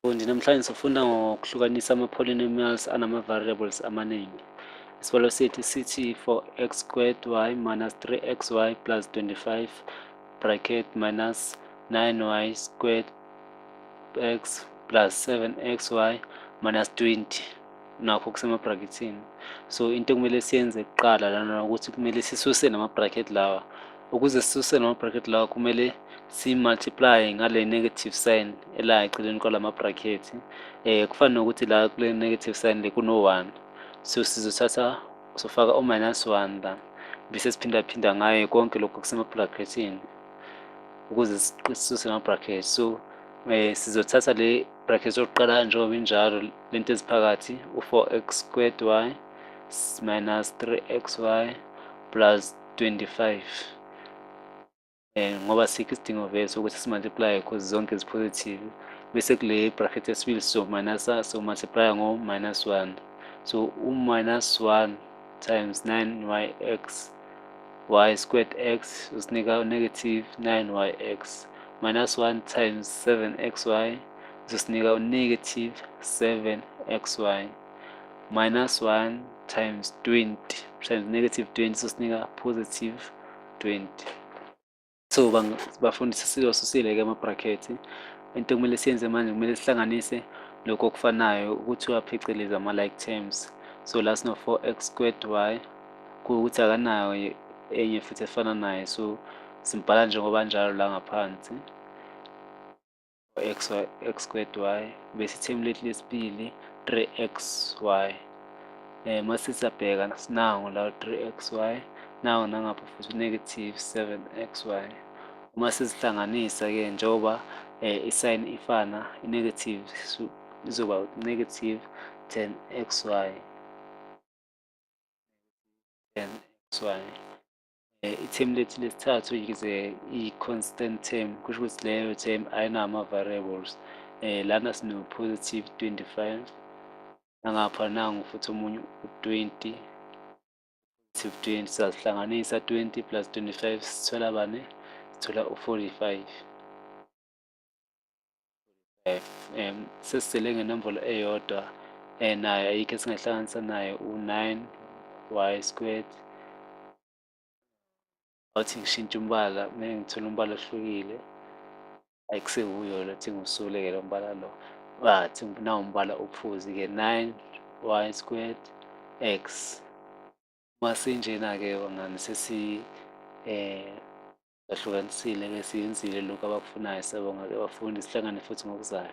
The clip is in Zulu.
Mfundi, namhlanje sifunda ngokuhlukanisa ama-polynomials anama-variables amaningi. Isibalo sethu sithi 4x squared y minus 3xy plus 25 bracket minus 9y squared x plus 7xy minus 20, nakho kusema-brackethini. So into ekumele siyenze kuqala lana ukuthi kumele sisuse nama-bracket lawa. Ukuze sisuse nama-bracket lawa, kumele si-multiply ngale negative sign ela eceleni kwalama bracket. Kufana nokuthi la kule negative sign le kuno 1, so sizothatha sofaka u-minus 1 la, bese siphindaphinda ngayo konke lokhu kusema-brackethini ukuze sisuse ama-bracket. So sizothatha le bracket yokuqala njengoba injalo, lento eziphakathi, u-4x squared y minus 3xy plus 25, ngoba sikho isidingo vele sokuthi si-multiply because zonke zi-positive. Bese kule bracket yesibili so minus, so multiply ngo minus 1, so u-minus 1 times 9yx y squared x usinika negative 9yx, minus 1 times 7xy uzosinika negative 7xy, minus 1 times 20 times negative 20 uzosinika positive 20. So bafundi, sesiwasusile-ke ama-bracket. Into ekumele siyenze manje, kumele sihlanganise lokhu okufanayo, okuthiwa phecelezi ama-like terms. So la sino-4x squared y, kuwukuthi akanayo enye futhi efana naye, so simbhala njengoba njalo la ngaphansi, x y x squared y. Bese ithemu lethu lesibili 3xy. Mase siyabheka, sinango la 3xy, nawo nangapha futhi negative 7xy. Uma sizihlanganisa-ke, njengoba i-sign ifana, i-negative izoba negative 10xy, 10xy. Ithemu lethu lesithathu yize i-constant term, kusho ukuthi leyo term ayinawo ama-variables. Lana sino-positive 25, nangapha nangu futhi omunye u-20, positive 20. Siyazihlanganisa, 20 plus 25, sithola bani? Sithola u-45. Sesisele ngenombolo eyodwa, nayo ayikho esingayihlanganisa nayo u-9 y squared. Awuthi ngishintshe umbala, kumele ngithole umbala ohlukile. Akusewuyo lo, thi ngiwusule-ke lo mbala lo. Wathi nawu umbala ophuzi-ke, 9 y squared x. Uma sinjena-ke bangani, sesi ahlukanisile-ke, siyenzile lokhu abakufunayo. Siyabonga-ke bafundi, sihlangane futhi ngokuzayo.